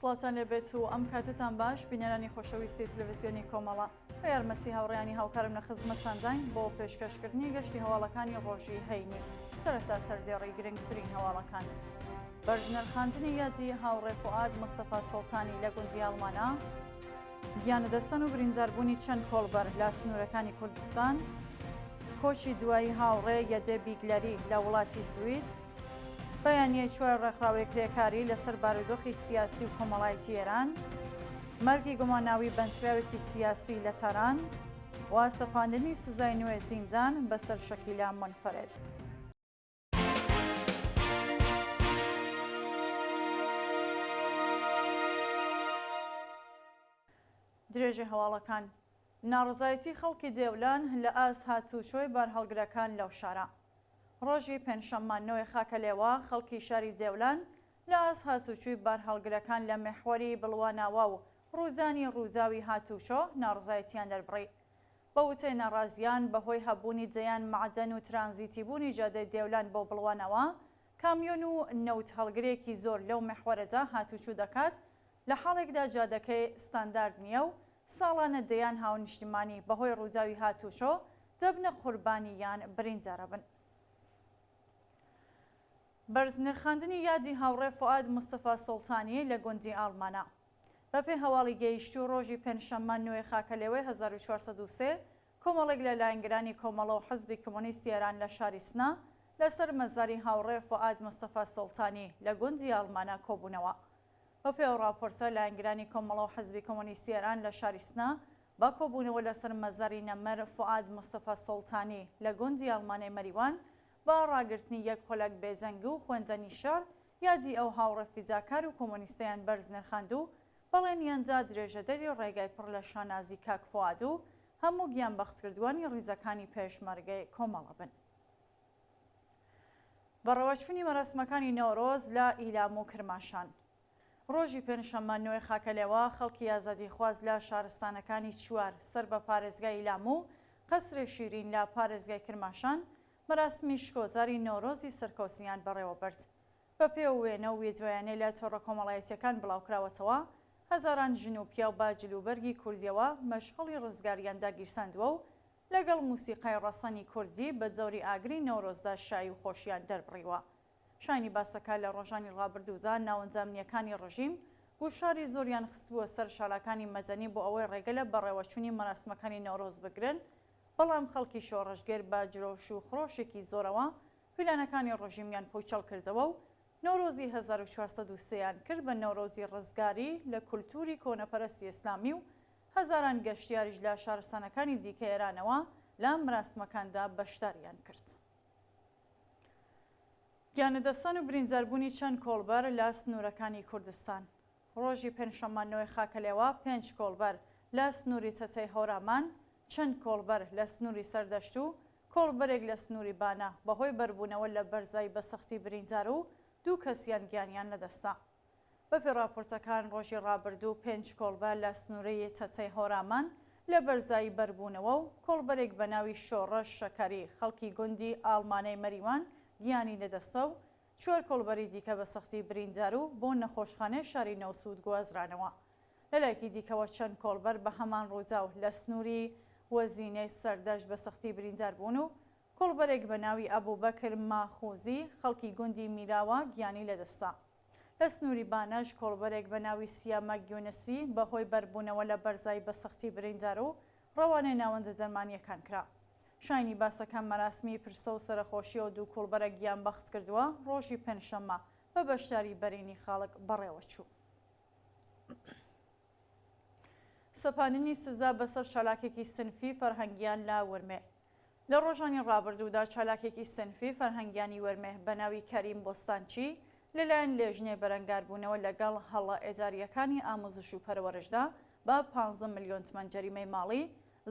سڵاوتان لێبێت و ئەم کاتەتان باش بینەرانی خۆشەویستی تلویزیۆنی کۆمەڵە بە یارمەتی هاوڕێیانی هاوکارم لە خزمەتتانداین بۆ پێشکەشکردنی گەشتی هەواڵەکانی ڕۆژی هەینی سەرەتا سەردێڕی گرنگترین هەواڵەکان. بەرزنرخاندنی یادی هاوڕێ فوئاد مستەفا سوڵتانی لە گوندی ئاڵمانە، گیانلەدەستدان و برینداربوونی چەند کۆڵبەر لە سنوورەکانی کوردستان، کۆچی دوایی هاوڕێ یەدێ بیگلەری لە وڵاتی سوید، بەیانیەی چوار ڕێکخراوەی کرێکاری لەسەر بارودۆخی سیاسی و کۆمەڵایەتی ئێران، مەرگی گوماناوی بەندکراوێکی سیاسی لە تاران و سەپاندنی سزای نوێ زیندان بەسەر شەکیلا مونفەرد. درێژەی هەواڵەکان، ناڕەزایەتی خەڵکی دێولان لە ئاست هاتووچۆی بارهەڵگرەکان لەو شارە. ڕۆژی پێنجشەممە نۆی خاکەلێوە خەڵکی شاری دێولان لە ئاست هاتووچوی بارهەڵگرەکان لە میحوەری بڵواناوا و ڕوودانی ڕووداوی هاتووچۆ ناڕەزایەتیان دەربڕی. بە وتەی ناڕازیان بەهۆی هەبوونی دەیان مەعدەن و ترانزیتی بوونی جادەی دێولان بۆ بڵواناوا کامیۆن و نەوتهەڵگرێکی زۆر لەو میحوەرەدا هاتووچو دەکات لە حاڵێکدا جادەکەی ستاندارد نییە و ساڵانە دەیان هاونیشتیمانی بەهۆی ڕووداوی هاتووچۆ دەبنە قوربانی یان بریندارەبن. بەرز نرخاندنی یادی هاوڕێ فوئاد مستەفا سوڵتانی لە گوندی ئاڵمانە. بەپێی هەواڵی گەیشتوو ڕۆژی پێنجشەممە نۆی خاکەلێوەی 1403 کۆمەڵێک لە لایەنگرانی کۆمەڵە و حزبی کۆمۆنیستی ئێران لە شاری سنە لەسەر مەزاری هاوڕێ فوئاد مستەفا سوڵتانی لە گوندی ئاڵمانە کۆبوونەوە. بەپێی ئەو ڕاپۆرتە، لایەنگرانی کۆمەڵە و حزبی کۆمۆنیستی ئێران لە شاری سنە بە کۆبوونەوە لەسەر مەزاری نەمر فوئاد مستەفا سوڵتانی لە گوندی ئاڵمانەی مەریوان بە ڕاگرتنی یەک خولەک بێدەنگی و خوێندنی شیعر یادی ئەو هاوڕێ فیداکار و کۆمۆنیستەیان بەرز نرخاند و بەڵێنیان دا درێژەدەری ڕێگای پڕ لە شانازی کاک فوئاد و هەموو گیانبەختکردووانی ڕیزەکانی پێشمەرگەی کۆمەڵە بن. بەڕێوەچوونی مەراسمەکانی نەورۆز لە ئیلام و کرماشان. ڕۆژی پێنجشەممە نۆی خاکەلێوە خەڵکی ئازادیخواز لە شارستانەکانی چوار سەر بە پارێزگای ئیلام و قەسرێ شیرین لە پارێزگای کرماشان مەراسمی شکۆداری نەورۆزی سەرکەوتنیان بەڕێوەبرد. بەپێ و وێنە و ویدیۆیانەی لە تۆڕە کۆمەڵایەتییەکان بڵاوکراوەتەوە، هەزاران ژن و پیاو بە جلوبەرگی کوردییەوە مەشخەڵی ڕزگارییان داگیرساندووە و لەگەڵ موسیقای ڕەسەنی کوردی بە دەوری ئاگری نەورۆزدا شایی و خۆشیان دەربڕیوە. شایانی باسە کە لە ڕۆژانی ڕابردوودا ناوەندە ئەمنییەکانی ڕژیم گوشاری زۆریان خستبووە سەر چالاکانی مەدەنی بۆ ئەوەی ڕێگە لە بەڕێوەچوونی مەراسمەکانی نەورۆز بگرن، بەڵام خەڵکی شۆڕشگێر بە جرۆش و خرۆشێکی زۆرەوە پیلانەکانی ڕژیمیان پووچەڵ کردەوە و نەورۆزی 1403 یان کرد بە نەورۆزی ڕزگاری لە کولتووری کۆنەپەرستی ئیسلامی و هەزاران گەشتیاریش لە شارستانەکانی دیکەی ئێرانەوە لە مراسمەکاندا بەشداریان کرد. گیانلەدەستدان و برینداربوونی چەند کۆڵبەر لە سنوورەکانی کوردستان. ڕۆژی پێنجشەممە نۆی خاکەلێوە پێنج کۆڵبەر لە سنووری چەتەی هەورامان، چەند کۆڵبەر لە سنووری سەردەشت و کۆڵبەرێک لە سنووری بانە بەهۆی بەربوونەوە لە بەرزایی بە سەختی بریندار و دوو کەسیان گیانیان لەدەستدا. بەپێی ڕاپۆرتەکان ڕۆژی ڕابردوو پێنج کۆڵبەر لە سنووری چەتەی هەورامان لە بەرزایی بەربوونەوە و کۆڵبەرێک بە ناوی شۆڕش شەکەری خەڵکی گوندی ئاڵمانەی مەریوان گیانی لەدەستدا و چوار کۆڵبەری دیکە بە سەختی بریندار و بۆ نەخۆشخانەی شاری نەوسوود گوازرانەوە. لەلایەکی دیکەوە چەند کۆڵبەر بە هەمان ڕووداو لە سنووری وەزینەی سەردەشت بە سەختی بریندار بوون و کۆڵبەرێک بە ناوی ئەبوبەکر ماخوزی خەڵکی گوندی میراوا گیانی لەدەستدا. لە سنووری بانەش کۆڵبەرێک بە ناوی سیامەک یونسی بەهۆی بەربوونەوە لە بەرزایی بە سەختی بریندار و ڕەوانەی ناوەندە دەرمانییەکان کرا. شایانی باسە کە مەراسمی پرسە و سەرەخۆشی ئەو دوو کۆڵبەرە گیانبەختکردووە ڕۆژی پێنجشەممە بە بەشداری بەرینی خەڵک بەڕێوەچوو. سەپاندنی سزا بەسەر چالاکێکی سنفی فەرهەنگیان لە ورمێ. لە ڕۆژانی ڕابردوودا چالاکێکی سنفی فەرهەنگیانی ورمێ بە ناوی کەریم بۆستانچی لەلایەن لێژنەی بەرەنگاربوونەوە لەگەڵ هەڵە ئێدارییەکانی ئاموزش و پەروەرشدا بە پانزە ملیۆن تمەن جەریمەی ماڵی،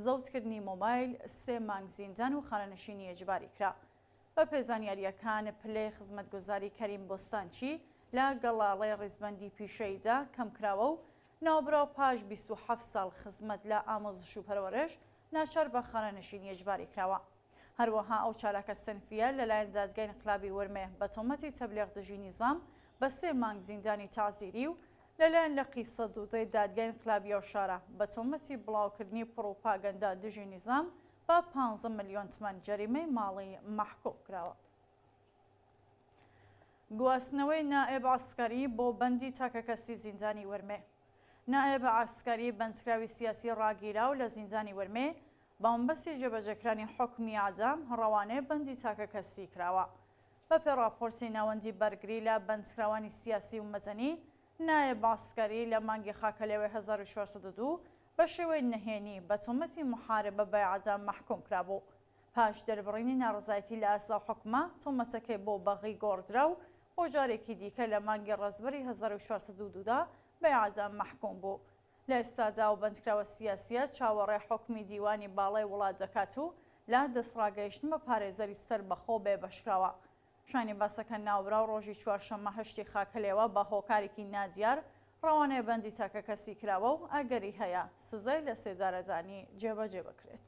زەوتکردنی مۆبایل، سێ مانگ زیندان و خانەنشینی ئیجباری کرا. بەپێی زانیارییەکان، پلەی خزمەتگوزاری کەریم بۆستانچی لە گەڵاڵەی ڕیزبەندی پیشەییدا کەمکراوە و ناوبراو پاش 27 ساڵ خزمەت لە ئاموزش و پەروەرش ناچار بە خانەنشینی ئیجباری کراوە. هەروەها ئەو چالاکە سنفییە لەلایەن دادگای ئینقلابی ورمێ بە تۆمەتی تەبلیغ دژی نیزام بە سێ مانگ زیندانی تەعزیری و. لەلایەن لقی 102 دادگای ئینقلابی ئەو شارە بە تۆمەتی بڵاوکردنی پڕوپاگەندە دژی نیزام بە پانزە ملیۆن تمەن جەریمەی ماڵی مەحکووم کراوە. گواستنەوەی نائێب عەسکەری بۆ بەندی تاکەکەسی زیندانی ورمێ. نائێب عەسکەری بەندکراوی سیاسی ڕاگیراو لە زیندانی ورمێ بە مەبەستی جێبەجێکرانی حوکمی ئیعدام ڕەوانەی بەندی تاکەکەسی کراوە. بەپێ ڕاپۆرتی ناوەندی بەرگری لە بەندکراوانی سیاسی و مەدەنی، نائێب عەسکەری لە مانگی خاکەلێوەی 1402 بە شێوەی نهێنی بە تۆمەتی موحاربە بە ئیعدام مەحکوم کرابوو. پاش دەربڕینی ناڕەزایەتی لە ئاست ئەو حوکمە، تۆمەتەکەی بۆ بەغی گۆڕدرا و بۆ جارێکی دیکە لە مانگی ڕەزبەری 1402 دا بە ئیعدام مەحکوم بوو. لە ئێستادا ئەو بەندکراوە سیاسییە چاوەڕێ حوکمی دیوانی باڵای وڵات دەکات و لە دەستڕاگەیشتن بە پارێزەری سەربەخۆ بێبەشکراوە. شایانی باسە کە ناوبراو ڕۆژی چوارشەممە هەشتی خاکەلێوە بە هۆکارێکی نادیار ڕەوانەی بەندی تاکەکەسی کراوە و ئەگەری هەیە سزای لەسێدارەدانی جێبەجێ بکرێت.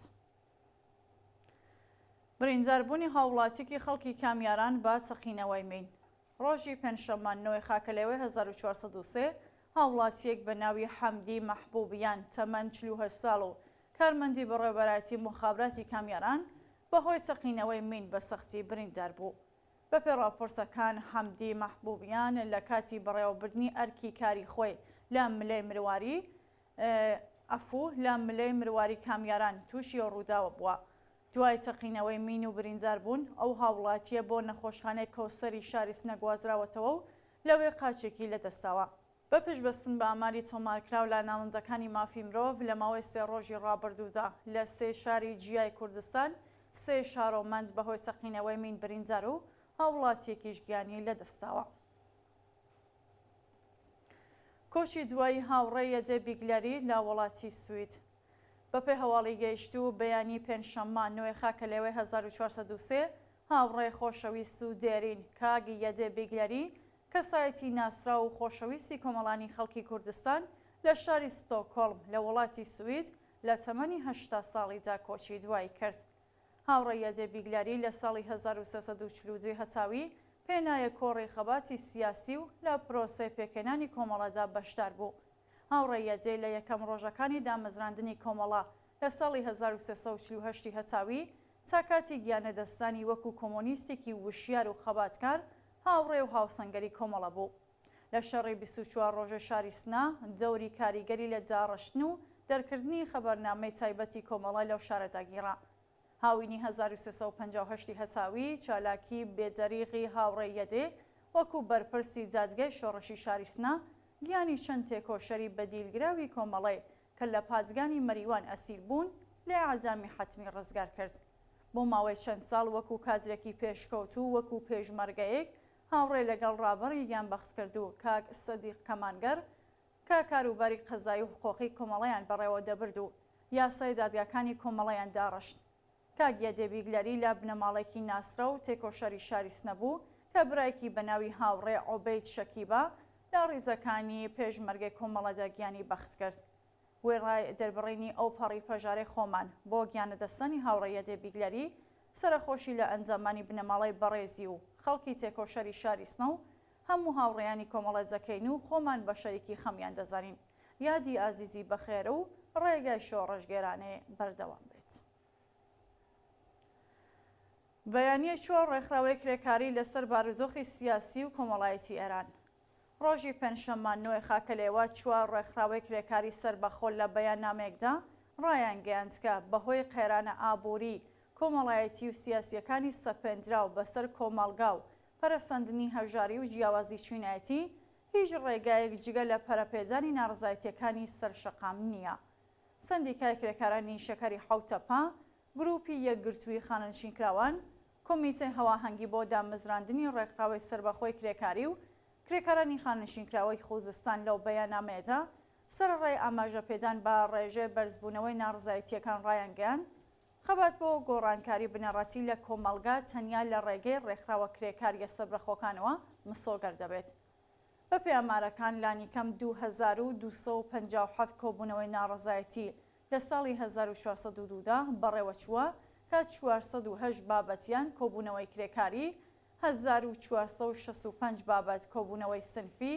برینداربوونی هاووڵاتییەکی خەڵکی کامیاران بە تەقینەوەی مین. ڕۆژی پێنجشەممە نۆی خاکەلێوەی 1403 هاووڵاتییەک بە ناوی حەمدی مەحبووبیان تەمەن 48 ساڵ و کارمەندی بەڕێوەبەرایەتی موخابراتی کامیاران بەهۆی تەقینەوەی مین بە سەختی بریندار بوو. بەپێی ڕاپۆرتەکان حەمدی مەحبووبیان لە کاتی بەڕێوەبردنی ئەرکی کاری خۆی لە ملەی مرواری عەفوو لە ملەی مرواری کامیاران تووشی ئەو ڕووداوە بووە. دوای تەقینەوەی مین و برینداربوون، ئەو هاووڵاتییە بۆ نەخۆشخانەی کەوسەری شاری سنە گوازراوەتەوە و لەوێ قاچێکی لەدەستداوە. بە پشتبەستن بە ئاماری تۆمارکراو لە ناوەندەکانی مافی مرۆڤ، لە ماوەی سێ ڕۆژی ڕابردوودا لە سێ شاری جیای کوردستان سێ شارۆمەند بەهۆی تەقینەوەی مین بریندار و هاووڵاتییەکیش گیانی لەدەستداوە. کۆچی دوایی هاوڕێ یەدێ بیگلەری لە وڵاتی سوید. بەپێ هەواڵی گەیشتوو بەیانی پێنجشەممە نۆی خاکەلێوەی 1403 هاوڕێ خۆشەویست و دێرین کاک یەدێ بیگلەری کەسایەتی ناسراو و خۆشەویستی کۆمەڵانی خەڵکی کوردستان لە شاری ستۆکۆڵم لە وڵاتی سوید لە تەمەنی 80 ساڵیدا کۆچی دوایی کرد. هاوڕێ یەدێ بیگلەری لە ساڵی 1342 هەتاوی پێنایە کۆڕی خەباتی سیاسی و لە پرۆسەی پێکهێنانی کۆمەڵەدا بەشدار بوو. هاوڕێ یەدێ لە یەکەم ڕۆژەکانی دامەزراندنی کۆمەڵە لە ساڵی 1348 ی هەتاوی تا کاتی گیانلەدەستدانی وەکوو کۆمۆنیستێکی وشیار و خەباتکار هاوڕێ و هاوسەنگەری کۆمەڵە بوو. لە شەڕی 24 ڕۆژەی شاری سنە دەوری کاریگەری لە داڕشتن و دەرکردنی خەبەرنامەی تایبەتی کۆمەڵە لەو شارەدا گیڕا. هاوینی 1358 ی هەتاوی چالاکی بێدەریغی هاوڕێ یەدێ وەکوو بەرپرسی دادگای شۆڕشی شاری سنە گیانی چەند تێکۆشەری بەدیلگراوی کۆمەڵەی کە لە پادگانی مەریوان ئەسیر بوون لە ئیعدامی حەتمی ڕزگار کرد. بۆ ماوەی چەند ساڵ وەکوو کادرێکی پێشکەوتوو وەکوو پێشمەرگەیەک هاوڕێ لەگەڵ ڕابەڕی گیانبەختکردوو کاک سدیق کەمانگەر کە کاروباری قەزایی و حقوقی کۆمەڵەیان بەڕێوە دەبرد و یاسای دادگاکانی کۆمەڵەیان داڕشت. کاک یەدێ بیگلەری لە بنەماڵەیەکی ناسراو و تێکۆشەری شاری سنە بوو کە برایەکی بە ناوی هاوڕێ عوبەید شەکیبا لە ڕیزەکانی پێشمەرگەی کۆمەڵەدا گیانی بەخت کرد. وێڕای دەربڕینی ئەوپەڕی پەژارەی خۆمان بۆ گیانلەدەستدانی هاوڕێ یەدێ بیگلەری، سەرەخۆشی لە ئەندامانی بنەماڵەی بەڕێزی و خەڵکی تێکۆشەری شاری سنە و هەموو هاوڕێیانی کۆمەڵە دەکەین و خۆمان بە شەریکی خەمیان دەزانین. یادی ئازیزی بەخێر و ڕێگای شۆڕشگێرانەی بەردەوام بێت. بەیانییە چوار ڕێکخراوەی کرێکاری لەسەر بارودۆخی سیاسی و کۆمەڵایەتی ئێران. ڕۆژی پێنجشەممە نۆی خاکەلێوە چوار ڕێکخراوەی کرێکاری سەربەخۆ لە بەیاننامەیەکدا ڕایانگەیاند کە بەهۆی قەیرانە ئابووری، کۆمەڵایەتی و سیاسییەکانی سەپێندراو بەسەر کۆمەڵگا و پەرەسەندنی هەژاری و جیاوازی چینایەتی، هیچ ڕێگایەک جگە لە پەرەپێدانی ناڕەزایەتییەکانی سەر شەقام نییە. سەندیکای کرێکارانی شەکەری حەوتەپە، گرووپی یەکگرتووی خانەنشینکراوان، کۆمیتەی هەواهەنگی بۆ دامەزراندنی ڕێکخراوەی سەربەخۆی کرێکاری و کرێکارانی خانەنشینکراوەی خوزستان لەو بەیاننامەیەدا سەرەڕای ئاماژەپێدان بە ڕێژەی بەرزبوونەوەی ناڕەزایەتییەکان ڕایانگەیاند، خەبات بۆ گۆڕانکاری بنەڕەتی لە کۆمەڵگا تەنیا لە ڕێگەی ڕێکخراوە کرێکارییە سەربەخۆکانەوە مسۆگەر دەبێت. بەپێی ئامارەکان لانیکەم 2257 کۆبوونەوەی ناڕەزایەتی لە ساڵی 1402 دا بەڕێوەچووە کە 408 بابەتیان کۆبوونەوەی کرێکاری، 1465 بابەت کۆبوونەوەی سنفی،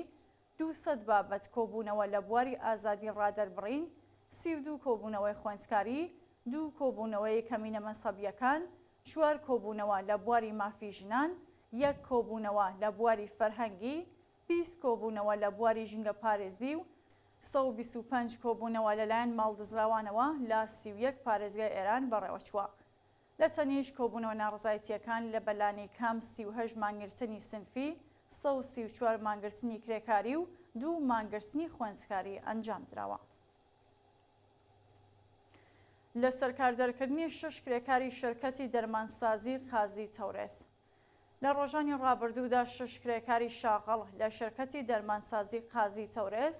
200 بابەت کۆبوونەوە لە بواری ئازادی ڕادەربڕین، 32 کۆبوونەوەی خوێندکاری، دوو کۆبوونەوەی کەمینە مەزهەبییەکان، چوار کۆبوونەوە لە بواری مافی ژنان، یەک کۆبوونەوە لە بواری فەرهەنگی، 20 کۆبوونەوە لە بواری ژینگەپارێزی و 125 کۆبوونەوە لەلایەن ماڵدزراوانەوە لە 31 پارێزگای ئێران بەڕێوەچووە. لە تەنیشت کۆبوونەوە ناڕەزایەتییەکان لە بە لانیکەم 38 مانگرتنی سنفی، 134 مانگرتنی کرێکاری و دوو مانگرتنی خوێندکاری ئەنجامدراوە. لەسەرکاردەرکردنی شەش کرێکاری شرکەتی دەرمانسازی قازی تەورێز. لە ڕۆژانی ڕابردوودا شەش کرێکاری شاغڵ لە شرکەتی دەرمانسازی قازی تەورێز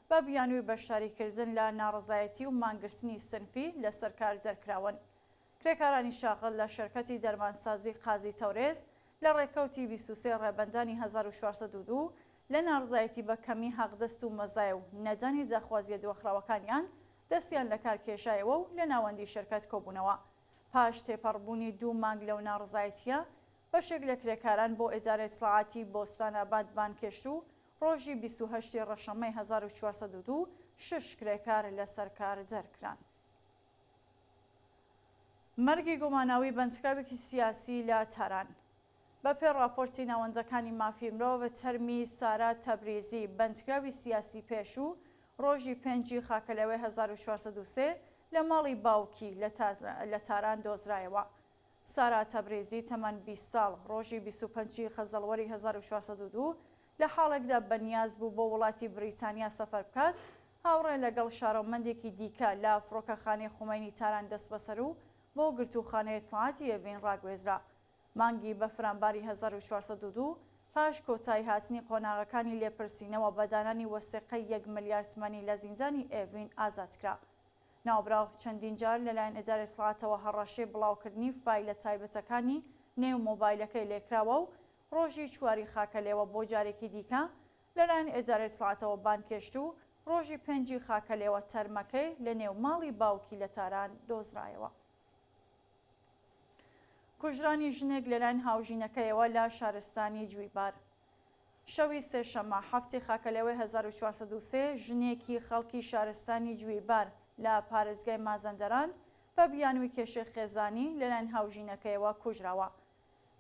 بە بیانووی بەشداریکردن لە ناڕەزایەتی و مانگرتنی سنفی لەسەر کار دەرکراون. کرێکارانی شاغڵ لە شرکەتی دەرمانسازی قازی تەورێز لە ڕێکەوتی 23 ڕێبەندانی 1402 لە ناڕزایەتی بە کەمی حەقدەست و مەزای و نەدانی داخوازیە دواخراوەکانیان دەستیان لەکار کێشایەوە و لە ناوەندی شرکەت کۆبوونەوە. پاش تێپەڕبوونی دوو مانگ لەو ناڕزایەتیە، بەشێک لە کرێکاران بۆ ئێدارە ئیتڵاعاتی بۆستانئاباد بانگهێشت و ڕۆژی 28 ی ڕەشەممەی 1402 شەش کرێکار لەسەر کار دەرکران. مەرگی گوماناوی بەندکراوێکی سیاسی لە تاران. بەپێ ڕاپۆرتی ناوەندەکانی مافی مرۆڤ، تەرمی سارا تەبریزی، بەندکراوی سیاسی پێشوو، ڕۆژی پێنجی خاکەلێوەی 1403 لە ماڵی باوکی لە تاران دۆزرایەوە. سارا تەبریزی تەمەن 20 ساڵ، ڕۆژی 25 ی خەزەڵوەری 1402 لە حاڵێکدا بەنیاز بوو بۆ وڵاتی بریتانیا سەفەر بکات، هاوڕێ لەگەڵ شارۆمەندێکی دیکە لە فڕۆکەخانەی خومەینی تاران دەستبەسەر و بۆ گرتووخانەی ئیتڵاعاتی ئێڤین ڕاگوێزرا. مانگی بەفرانباری 1402 پاش کۆتایی هاتنی قۆناغەکانی لێپرسینەوە بە دانانی وەسیقەی یەک ملیار تمەنی لە زیندانی ئێڤین ئازاد کرا. ناوبراو چەندین جار لەلایەن ئیدارەی ئیتڵاعاتەوە هەڕەشەی بڵاوکردنی فایلە تایبەتەکانی نێو مۆبایلەکەی لێکراوە و ڕۆژی چواری خاکەلێوە بۆ جارێکی دیکە لەلایەن ئیدارەی ئیتڵاعاتەوە بانگهێشت و ڕۆژی پێنجی خاکەلێوە تەرمەکەی لە نێو ماڵی باوکی لە تاران دۆزرایەوە. کوژرانی ژنێک لەلایەن هاوژینەکەیەوە لە شارستانی جویبار. شەوی سێشەممە حەفتی خاکەلێوەی 1403 ژنێکی خەڵکی شارستانی جویبار لە پارێزگای مازەندەران بە بیانووی کێشەی خێزانی لەلایەن هاوژینەکەیەوە کوژراوە.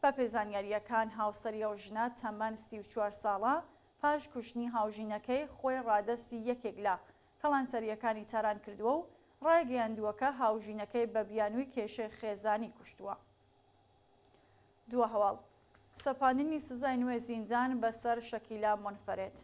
بەپێی زانیارییەکان هاوسەری ئەو ژنە تەمەن 34 ساڵە پاش کوشتنی هاوژینەکەی خۆی ڕادەستی یەکێک لە کەڵانتەرییەکانی تاران کردووە و ڕایگەیاندووە کە هاوژینەکەی بە بیانووی کێشەی خێزانی کوشتووە. دوا هەواڵ، سەپاندنی سزای نوێ زیندان بەسەر شەکیلا مۆنفەرێد.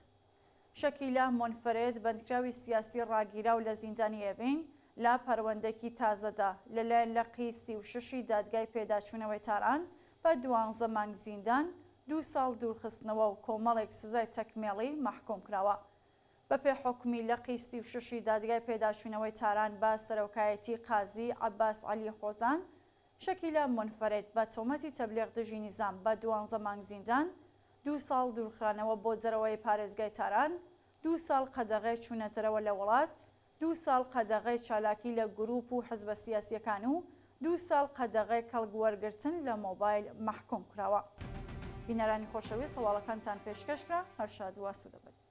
شەکیلا مۆنفەرێد بەندکراوی سیاسی ڕاگیراو لە زیندانی ئێڤین لە پەروەندەکی تازەدا لەلایەن لقی 36 ی دادگای پێداچوونەوەی تاران بە دوانزە مانگ زیندان، دوو ساڵ دوورخستنەوە و کۆمەڵێک سزای تەکمێڵی مەحکوم کراوە. بەپێی حوکمی لقی 36 ی دادگای پێداچوونەوەی تاران بە سەرۆکایەتی قازی عەباس عەلی حۆزان، شەکیلە مونفەرێد بە تۆمەتی تەبلیغ دژی نیزام بە دوانزە مانگ زیندان، دوو ساڵ دوورخرانەوە بۆ دەرەوەی پارێزگای تاران، دوو ساڵ قەدەغەی چوونە دەرەوە لە وڵات، دوو ساڵ قەدەغەی چالاکی لە گرووپ و حزبە سیاسییەکان و دوو ساڵ قەدەغەی کەڵک وەرگرتن لە مۆبایل مەحکووم کراوە. بینەرانی خۆشەویست هەواڵەکانتان پێشکەش کرا، هەر شاد و ئاسوودە بن.